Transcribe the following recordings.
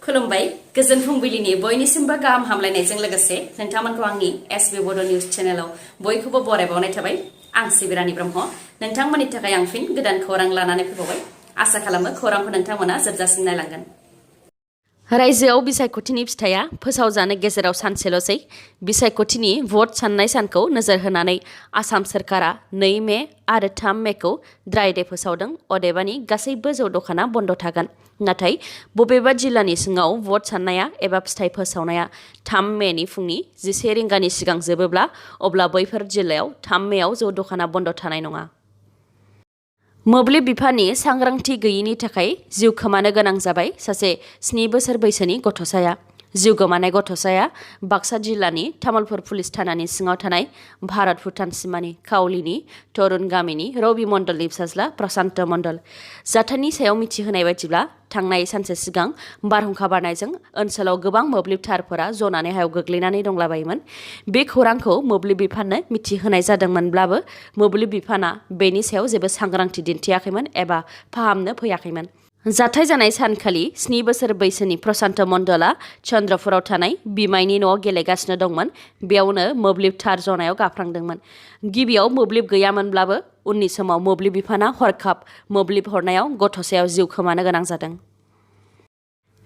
खुलुमबाय गोजोन फुंबिलिनि बयनिसिमबो गाहाम हामलायनायजों लोगोसे नोंथांमोनखौ आंनि SBBodo News चेनेलाव बयखौबो बरायबावनाय थाबाय। आं सिबिरानि ब्रह्म नोंथांमोननि थाखाय आं फिन गोदान खौरां लानानै फैबावबाय। आसा खालामो खौरांखौ नोंथांमोना जोबजासिम नायलांगोन। रायजोआव बिसायख'थिनि फिथाइया फोसावजानो गेजेराव सानसेल'सै। बिसायख'थिनि भट साननाय सानखौ नोजोर होनानै आसाम सोरखारा 2 मे आरो 3 मेखौ ड्राइ डे फोसावदों। अदेबानि गासैबो जौ दखाना बन्द थागोन। नाथाय बबेबा जिल्लानि सिङाव भट साननाया एबा फिथाइ फोसावनाया 3 मेनि फुंनि 11 रिंगानि सिगां जोबोब्ला अब्ला बैफोर जिल्लायाव 3 मेआव जौ दखाना बन्द थानाय नङा। मोब्लिब बिफाननि सांग्रांथि गैयिनि थाखाय जिउ खोमानो गोनां जाबाय सासे 7 बोसोर बैसोनि गथ'साया। जिउ गोमानाय गथ'साया बाक्सा जिल्लानि तामुलपुर पुलिस थानानि सिङाव थानाय भारत भुटान सिमानि खावलिनि तरुन गामिनि रवि मण्डलनि फिसाज्ला प्रशान्त मण्डल। जाथायनि सायाव मिथिहोनाय बायदिब्ला थांनाय सानसे सिगां बारहुंखा बारनायजों ओनसोलाव गोबां मोब्लिब थारफोरा जनानै हायाव गोग्लैनानै दंलाबायोमोन। बे खौरांखौ मोब्लिब बिफाननो मिथिहोनाय जादोंमोनब्लाबो मोब्लिब बिफाना बेनि सायाव जेबो सांग्रांथि दिन्थियाखैमोन एबा फाहामनो फैयाखैमोन। जाथाय जानाय सानखालि 7 बोसोर बैसोनि प्रशान्त मण्डलआ चन्द्रपुराव थानाय बिमायनि न'आव गेलेगासिनो दंमोन। बेयावनो मोब्लिब थार जनायाव गाफ्लांदोंमोन। गिबियाव मोब्लिब गैयामोनब्लाबो उननि समाव मोब्लिब बिफाना हरखाब मोब्लिब हरनायाव गथ'सायाव जिउ खोमानो गोनां जादों।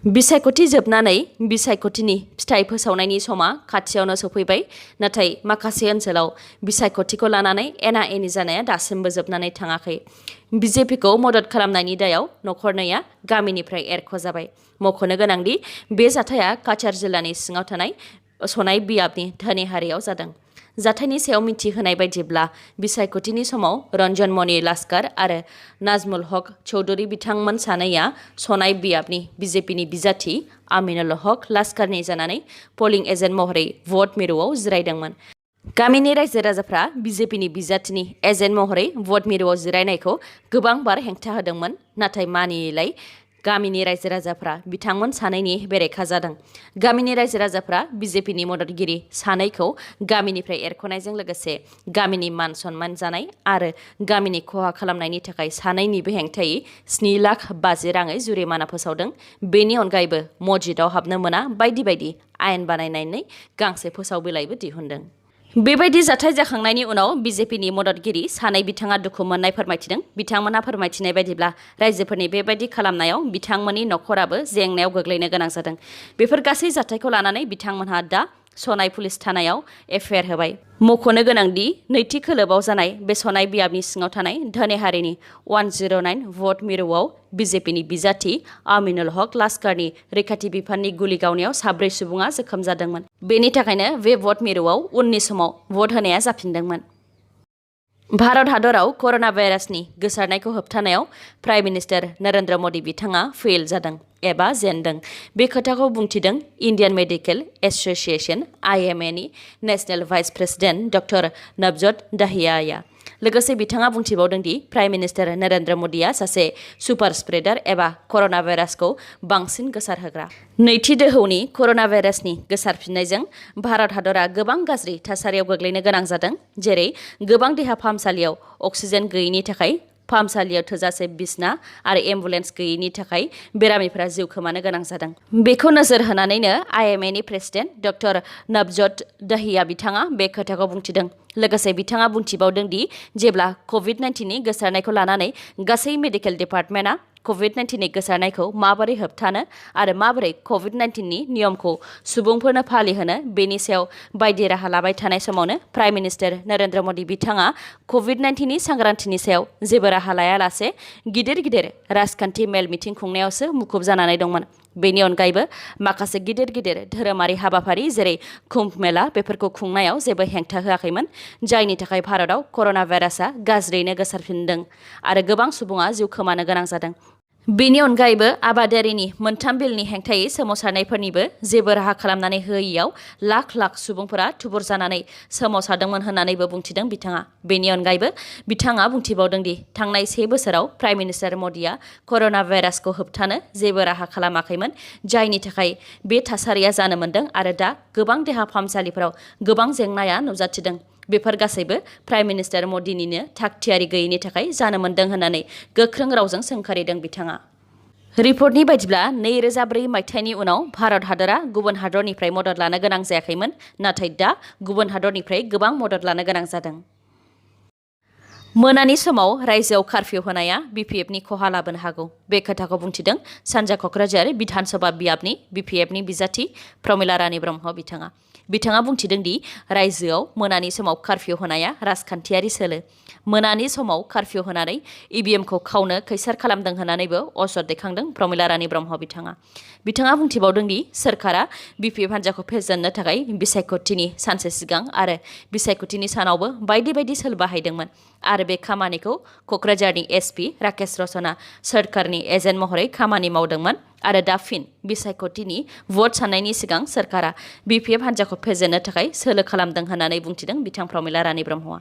बिसायख'थि जोबनानै बिसायख'थिनि फिथाइ फोसावनायनि समा खाथियावनो सफैबाय। नाथाय माखासे ओनसोलाव बिसायख'थिखौ लानानै एना एनि जानाया दासिमबो जोबनानै थाङाखै। बिजेपिखौ मदद खालामनायनि दायाव नखरनैया गामिनिफ्राय एरख'जाबाय। मख'नो गोनांदि बे जाथाया काछार जिल्लानि सिङाव थानाय सनाय बियाबनि धनेहारियाव जादों। जाथायनि सायाव मिथिहोनाय बायदिब्ला बिसायख'थिनि समाव रन्जन मणि लास्कार आरो नाजमुल हक चौधुरी बिथांमोन सानैया सनाय बियाबनि बिजेपिनि बिजाथि आमिनुल हक लास्कारनि जानानै पलिं एजेन्ट महरै भट मिरुआव जिरायदोंमोन। गामिनि रायजो राजाफ्रा बिजेपिनि बिजाथिनि एजेन्ट महरै भट मिरुआव जिरायनायखौ गोबां बार हेंथा होदोंमोन। नाथाय मानियैलाय गामिनि रायजो राजाफ्रा बिथांमोन सानैनि बेरेखा जादों। गामिनि रायजो राजाफ्रा बिजेपिनि मददगिरि सानैखौ गामिनिफ्राय एरख'नायजों लोगोसे गामिनि मान सन्मान जानाय आरो गामिनि खहा खालामनायनि थाखाय सानैनिबो हेंथायै 7,50,000 राङै जुरिमाना फोसावदों। बेनि अनगायैबो मस्जिदाव हाबनो मोना बायदि बायदि आयेन बानायनानै गांसे फोसाव बिलाइबो दिहुनदों। बेबायदि जाथाय जाखांनायनि उनाव बिजेपिनि मददगिरि सानै बिथाङा दुखु मोननाय फोरमायथिदों। बिथांमोनहा फोरमायथिनाय बायदिब्ला रायजोफोरनि बेबायदि खालामनायाव बिथांमोननि नखराबो जेंनायाव गोग्लैनो गोनां जादों। बेफोर गासै जाथायखौ लानानै बिथांमोनहा दा सनाय पुलिस थानायाव एफआइआर होबाय। मख'नो गोनांदि नैथि खोलोबाव जानाय बे सनाय बियाबनि सिङाव थानाय धनेहारिनि 109 भट मिरुआव बिजेपिनि बिजाथि आमिनुल हक लास्कारनि रैखाथि बिफाननि गुलि गावनायाव 4 सुबुङा जोखोम जादोंमोन। बेनि थाखायनो बे भट मिरुआव उननि समाव भट होनाया जाफिनदोंमोन। भारत हादराव कर'ना भाइरासनि गोसारनायखौ होबथानायाव प्राइम मिनिस्टार नरेन्द्र मदि बिथाङा फेल जादों एबा जेनदों। बे खोथाखौ बुंथिदों इन्डियान मेडिकेल एस'सिएशन (IMA) नि नेशनेल भाइस प्रेसिडेन्ट डक्टर नबजत दाहियाया। लोगोसे बिथाङा बुंथिबावदों दि प्राइम मिनिस्टार नरेन्द्र मदिया सासे सुपार स्प्रेडार एबा कर'ना भाइरासखौ बांसिन गोसारहोग्रा। नैथि दोहौनि कर'ना भाइरासनि गोसारफिननायजों भारत हादरा गोबां गाज्रि थासारियाव गोग्लैनो गोनां जादों। जेरै गोबां देहा फाहामसालियाव अक्सिजेन गैयैनि थाखाय फाहामसालियाव थोजासे बिसना आरो एम्बुलेन्स गैयैनि थाखाय बेरामिफोरा जिउ खोमानो गोनां जादों। बेखौ नोजोर होनानैनो IMA नि प्रेसिडेन्ट डक्टर नबजत दाहिया बिथाङा बे खोथाखौ बुंथिदों। लोगोसे बिथाङा बुंथिबावदों दि जेब्ला कभिड-19 नि गोसारनायखौ लानानै गासै मेडिकेल डिपार्टमेन्टआ कभिड-19 नि गोसारनायखौ माबोरै होबथानो आरो माबोरै कभिड-19 नि नियमखौ सुबुंफोरनो फालिहोनो बेनि सायाव बायदि राहा लाबाय थानाय समावनो प्राइम मिनिस्टार नरेन्द्र मदि बिथाङा कभिड-19 नि सांग्रांथिनि सायाव जेबो राहा लायालासे गिदिर गिदिर राजखान्थि मेल मिथिं खुंनायावसो मुखुब जानानै दंमोन। बेनि अनगायैबो माखासे गिदिर गिदिर धोरोमारि हाबाफारि जेरै कुम्भ मेला बेफोरखौ खुंनायाव जेबो हेंथा होआखैमोन। जायनि थाखाय भारताव कर'ना भाइरासआ गाज्रियैनो गोसारफिनदों आरो गोबां सुबुङा जिउ खोमानो गोनां जादों। बेनि अनगायैबो आबादारिनि 3 बिलनि हेंथायै सोमावसारनायफोरनिबो जेबो राहा खालामनानै होयैयाव लाख लाख सुबुंफोरा थुबुर जानानै सोमावसारदोंमोन होननानैबो बुंथिदों बिथाङा। बेनि अनगायैबो बिथाङा बुंथिबावदों दि थांनाय 1 बोसोराव प्राइम मिनिस्टार मदिया कर'ना भाइरासखौ होबथानो जेबो राहा खालामाखैमोन। जायनि थाखाय बे थासारिया जानो मोन्दों आरो दा गोबां देहा फाहामसालिफोराव गोबां जेंनाया नुजाथिदों। बेफोर गासैबो प्राइम मिनिस्टार मदिनिनो थागथियारि गैयैनि थाखाय जानो मोन्दों होननानै गोख्रों रावजों सोंखारिदों बिथाङा। रिपर्टनि बायदिब्ला 2004 मायथाइनि उनाव भारत हादरा गुबुन हादरनिफ्राय मदद लानो गोनां जायाखैमोन, नाथाय दा गुबुन हादरनिफ्राय गोबां मदद लानो गोनां जादों। मोनानि समाव रायजोआव कारफिउ होनाया BPFनि खहा लाबोनो हागौ। बे खोथाखौ बुंथिदों सानजा क'क्राझार बिधानसभा बियाबनि BPFनि बिजाथि प्रमिला रानी ब्रह्म बिथाङा। बिथाङा बुंथिदों दि रायजोआव मोनानि समाव कारफिउ होनाया राजखान्थियारि सोलो। मोनानि समाव कारफिउ होनानै EVMखौ खावनो खैसार खालामदों होननानैबो अजद दैखांदों प्रमिला रानी ब्रह्म बिथाङा। बिथाङा बुंथिबावदों दि सोरखारा BPF हान्जाखौ फेजेननो थाखाय बिसायख'थिनि सानसे सिगां आरो बिसायख'थिनि सानावबो बायदि बायदि सोलो बाहायदोंमोन आरो बे खामानिखौ क'क्राझारनि SP राकेश रशना सोरखारनि एजेन्ट महरै खामानि मावदोंमोन आरो दा फिन बिसायख'थिनि भट साननायनि सिगां सोरखारा BPF हान्जाखौ फेजेननो थाखाय सोलो खालामदों होननानै बुंथिदों बिथां प्रमिला रानी ब्रह्मआ।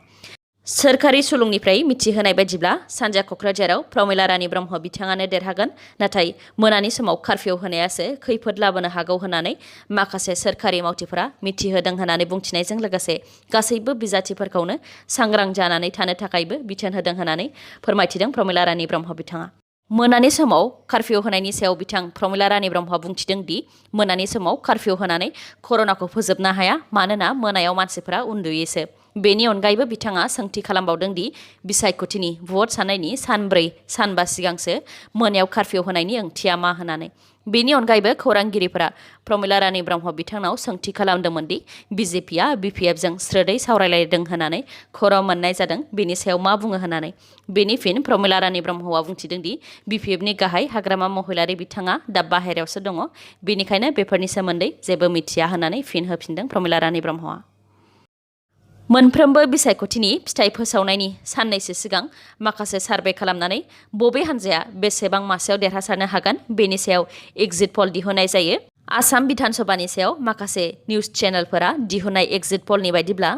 सोरखारि सुलुंनिफ्राय मिथिहोनाय बायदिब्ला सानजा क'क्राझाराव प्रमिला रानी ब्रह्म बिथाङानो देरहागोन, नाथाय मोनानि समाव कारफिउ होनायासो खैफोद लाबोनो हागौ होननानै माखासे सोरखारि मावथिफोरा मिथिहोदों होननानै बुंथिनायजों लोगोसे गासैबो बिजाथिफोरखौनो सांग्रां जानानै थानो थाखायबो बिथोन होदों होननानै फोरमायथिदों प्रमिला रानी ब्रह्म बिथाङा। मोनानि समाव कारफिउ होनायनि सायाव बिथां प्रमिला रानी ब्रह्मआ बुंथिदों दि मोनानि समाव कारफिउ होनानै कर'नाखौ फोजोबनो हाया, मानोना मोनायाव मानसिफोरा उन्दुयोसो। बेनि अनगायैबो बिथाङा सोंथि खालामबावदों दि बिसायख'थिनि भट साननायनि सानबा सिगांसो मोनायाव कारफिउ होनायनि ओंथिया मा होननानै। बेनि अनगायैबो खौरांगिरिफोरा प्रमिला रानी ब्रह्म बिथांनाव सोंथि खालामदोंमोन दि BJPआ BPFजों स्रोदै सावरायलायदों होननानै खौरां मोननाय जादों, बेनि सायाव मा बुङो होननानै। बेनि फिन प्रमिला रानी ब्रह्मआ बुंथिदों दि BPFनि गाहाय हाग्रामा महिलारि बिथाङा दा बाहेरायावसो दङ, बेनिखायनो बेफोरनि सोमोन्दै जेबो मिथिया होननानै फिन होफिनदों प्रमिला रानी ब्रह्मआ। मोनफ्रोमबो बिसायख'थिनि फिथाइ फोसावनायनि साननैसो सिगां माखासे सार्भे खालामनानै बबे हान्जाया बेसेबां मासियाव देरहासारनो हागोन बेनि सायाव एग्जिट पल दिहुननाय जायो। आसाम बिधानसभानि सायाव माखासे निउज चेनेलफोरा दिहुननाय एग्जिट पलनि बायदिब्ला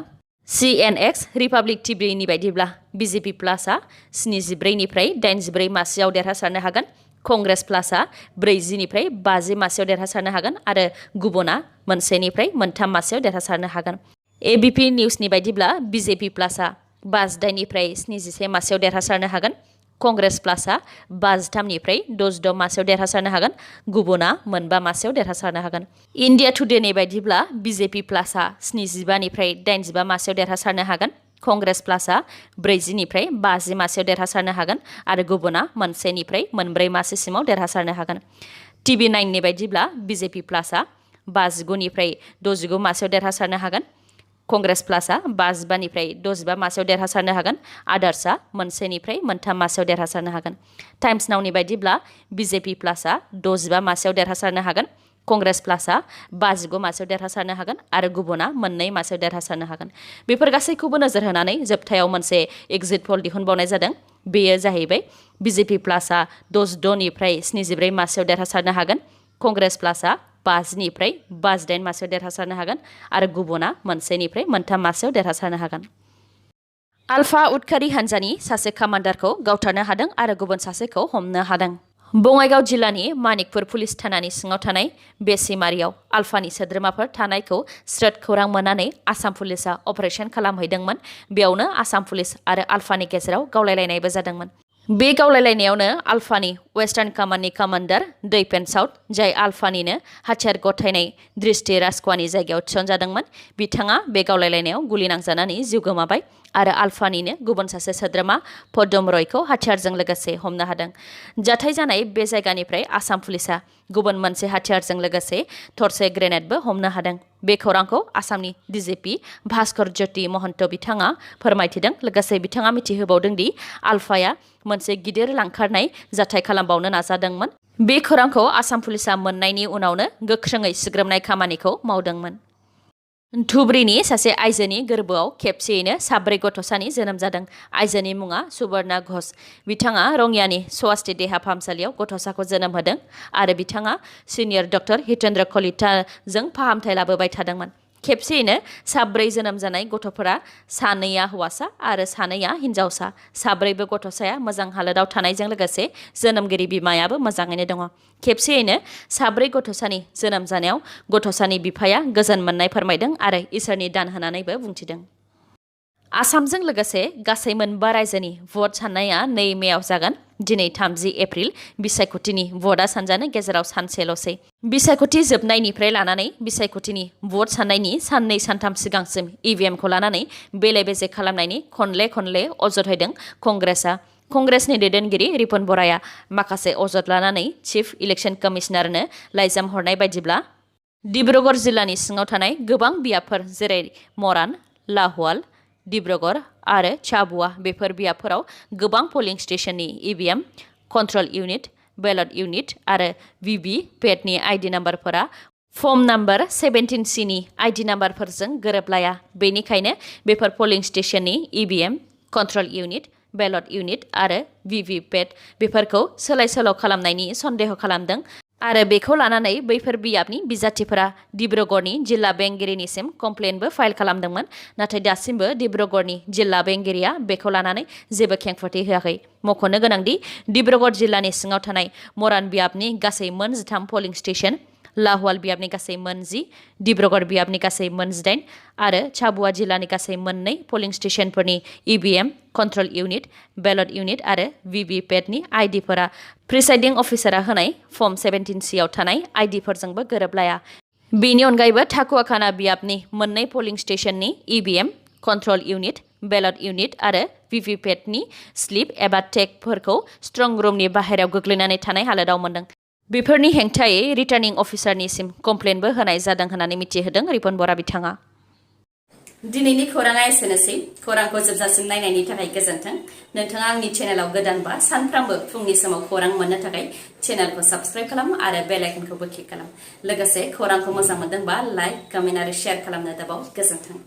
CNX रिपाब्लिक TVनि बायदिब्ला BJP प्लासआ 77 निफ्राय 84 मासियाव देरहासारनो हागोन, कंग्रेस प्लासआ 40 निफ्राय 50 मासियाव देरहासारनो हागोन आरो गुबुना 1 निफ्राय 3 मासियाव देरहासारनो हागोन। ABP निउजनि बायदिब्ला BJP प्लासआ 58 निफ्राय 71 मासियाव देरहासारनो हागोन, कंग्रेस प्लासआ 53 निफ्राय 66 मासियाव देरहासारनो हागोन, गुबुना 5 मासियाव देरहासारनो हागोन। इन्डिया टुडेनि बायदिब्ला BJP प्लासआ 75 निफ्राय 85 मासियाव देरहासारनो हागोन, कंग्रेस प्लासआ 40 निफ्राय 50 मासियाव देरहासारनो हागोन आरो गुबुना 1 निफ्राय 4 मासिसिमाव देरहासारनो हागोन। TV9नि बायदिब्ला BJP प्लासआ 59 निफ्राय 69 मासियाव देरहासारनो हागोन, कंग्रेस प्लासआ 55 निफ्राय 65 मासियाव देरहासारनो हागोन, आदार्सआ 1 निफ्राय 3 मासियाव देरहासारनो हागोन। टाइम्स नावनि बायदिब्ला BJP प्लासआ 65 मासियाव देरहासारनो हागोन, कंग्रेस प्लासआ 59 मासियाव देरहासारनो हागोन आरो गुबुना 2 मासियाव देरहासारनो हागोन। बेफोर गासैखौबो नोजोर होनानै जोबथायाव मोनसे एग्जिट पल दिहुनबावनाय जादों। बेयो जाहैबाय BJP प्लासआ 66 निफ्राय 74 मासियाव देरहासारनो हागोन, कंग्रेस प्लासआ 5 निफ्राय 58 मासियाव देरहासारनो हागोन आरो गुबुना 1 निफ्राय 3 मासियाव देरहासारनो हागोन। आल्फा उदखारि हान्जानि सासे कामान्डारखौ गावथारनो हादों आरो गुबुन सासेखौ हमनो हादों। बङाइगाव जिल्लानि मानिकपुर पुलिस थानानि सिङाव थानाय बेसिमारियाव आल्फानि सोद्रोमाफोर थानायखौ स्रोद खौरां मोननानै आसाम पुलिसआ अपारेशन खालामहैदोंमोन। बेयावनो आसाम पुलिस आरो आल्फानि गेजेराव गावलायलायनायबो जादोंमोन। बे गावलायलायनायावनो आल्फानि वेस्टार्न कमान्डनि कामान्डार दैपेन साउथ, जाय आल्फानिनो हाथियार गथायनाय दृष्टि राजख'वानि जायगायाव थिसनजादोंमोन, बिथाङा बे गावलायलायनायाव गुलि नांजानानै जिउ गोमाबाय आरो आल्फानिनो गुबुन सासे सोद्रोमा पद्म रयखौ हाथियारजों लोगोसे हमनो हादों। जाथाय जानाय बे जायगानिफ्राय आसाम पुलिसआ गुबुन मोनसे हाथियारजों लोगोसे थरसे ग्रेनेडबो हमनो हादों। बे खौरांखौ आसामनि DGP भास्कर ज्योति महन्त बिथाङा फोरमायथिदों। लोगोसे बिथाङा मिथिहोबावदों दि आल्फाया मोनसे गिदिर लांखारनाय जाथाय खालामबावनो नाजादोंमोन। बे खौरांखौ आसाम पुलिसआ मोननायनि उनावनो गोख्रोङै सिग्रोमनाय खामानिखौ मावदोंमोन। धुबुरीनि सासे आइजोनि गोरबोआव खेबसेयैनो 4 गथ'सानि जोनोम जादों। आइजोनि मुङा सुवर्णा घोष। बिथाङा रङियानि स्वास्ति देहा फाहामसालियाव गथ'साखौ जोनोम होदों आरो बिथाङा सिनियर डक्टर हितेन्द्र कलिताजों फाहामथाय लाबोबाय थादोंमोन। खेबसेयैनो 4 जोनोम जानाय गथ'फोरा 2 हौवासा आरो 2 हिनजावसा। 4 गथ'साया मोजां हालोदाव थानायजों लोगोसे जोनोमगिरि बिमायाबो मोजाङैनो दङ। खेबसेयैनो 4 गथ'सानि जोनोम जानायाव गथ'सानि बिफाया गोजोन मोननाय फोरमायदों आरो इसोरनि दान होनानैबो बुंथिदों। आसामजों लोगोसे गासै मोनबा रायजोनि भट साननाया 2 मेआव जागोन। दिनै 30 एप्रिल बिसायख'थिनि भटआ सानजानो गेजेराव सानसेल'सै। बिसायख'थि जोबनायनिफ्राय लानानै बिसायख'थिनि भट साननायनि साननै सानथाम सिगांसिम इभिएमखौ लानानै बेले-बेजे खालामनायनि खनले अजद होदों कंग्रेसआ। कंग्रेसनि दैदेनगिरि रिपुन बराया माखासे अजद लानानै चिफ इलेक्शन कमिशनारनो लाइजाम हरनाय बायदिब्ला डिब्रुगड़ जिल्लानि सिङाव थानाय गोबां बियाबफोर जेरै मरान, लाहौल, डिब्रुगड़ आरो चाबुआ बेफोर बियाबफोराव गोबां पोलिं स्टेशननि EVM, control unit, ballot unit आरो वीवीपैटनि आइडि नाम्बारफोरा फर्म नाम्बार 17C नि आइडि नाम्बारफोरजों गोरोबलाया। बेनिखायनो बेफोर पोलिं स्टेशननि EVM, control unit, ballot unit आरो वीवीपैट बेफोरखौ सोलाय-सोल' खालामनायनि सन्देह खालामदों आरो बेखौ लानानै बैफोर बियाबनि बिजाथिफोरा डिब्रुगड़नि जिल्ला बेंगिरिनिसिम कमप्लेनबो फाइल खालामदोंमोन। नाथाय दासिमबो डिब्रुगड़नि जिल्ला बेंगिरिया बेखौ लानानै जेबो खेंफोरथि होआखै। मख'नो गोनांदि डिब्रुगड़ जिल्लानि सिङाव थानाय मरान बियाबनि गासै 13 पोलिं स्टेशन, लाहौल बियाबनि गासै 10, डिब्रुगड़ बियाबनि गासै 18 आरो चाबुआ जिल्लानि गासै 2 पोलिं स्टेशनफोरनि EVM, control unit, ballot unit आरो वीवीपैटनि आइडिफोरा प्रिसाइडिं अफिसारा होनाय फर्म 17C आव थानाय आइडिफोरजोंबो गोरोबलाया। बेनि अनगायैबो थाकुवाखाना बियाबनि 2 पोलिं स्टेशननि EVM, control unit, ballot unit आरो वीवीपैटनि स्लिप एबा टेगफोरखौ स्ट्रं रुमनि बाहेरायाव गोग्लैनानै थानाय हालोदाव मोन्दों। बेफोरनि हेंथायै रिटार्निं अफिसारनिसिम कमप्लेनबो होनाय जादों होननानै मिथिहोदों रिपुन बरा बिथाङा। दिनैनि खौराङा एसेनोसै। खौरांखौ जोबजासिम नायनायनि थाखाय गोजोन्थों। नोंथाङा आंनि चेनेलाव गोदानबा सानफ्रामबो फुंनि समाव खौरां मोननो थाखाय चेनेलखौ साबस्क्राइब खालाम आरो बेल आइकनखौबो क्लिक खालाम। लोगोसे खौरांखौ मोजां मोनदोंबा लाइक, कमेन्ट आरो शेयार खालामनो दाबाव। गोजोन्थों।